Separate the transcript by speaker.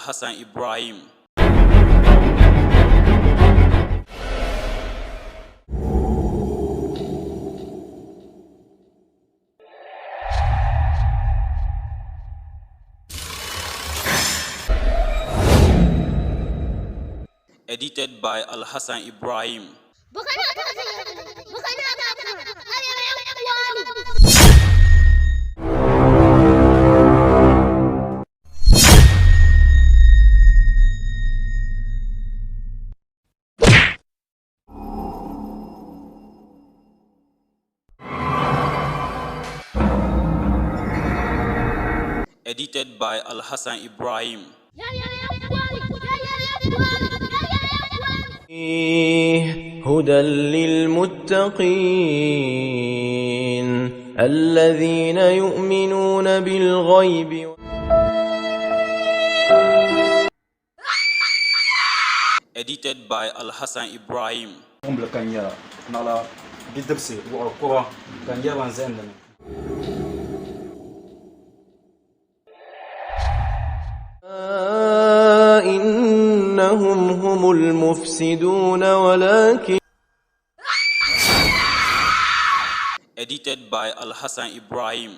Speaker 1: Al-Hassan Ibrahim. Edited by Al-Hassan Ibrahim. Edited by Al-Hassan Ibrahim.
Speaker 2: هدى للمتقين الذين يؤمنون بالغيب.
Speaker 1: Edited by Al-Hassan Ibrahim.
Speaker 3: Bipuɣimbila ka n nyɛra naɣila bidibisi wuɣiri kuba ka n yɛri ba n zahindi ni.
Speaker 2: إنهم هم المفسدون ولكن.
Speaker 1: Edited by Al-Hassan Ibrahim.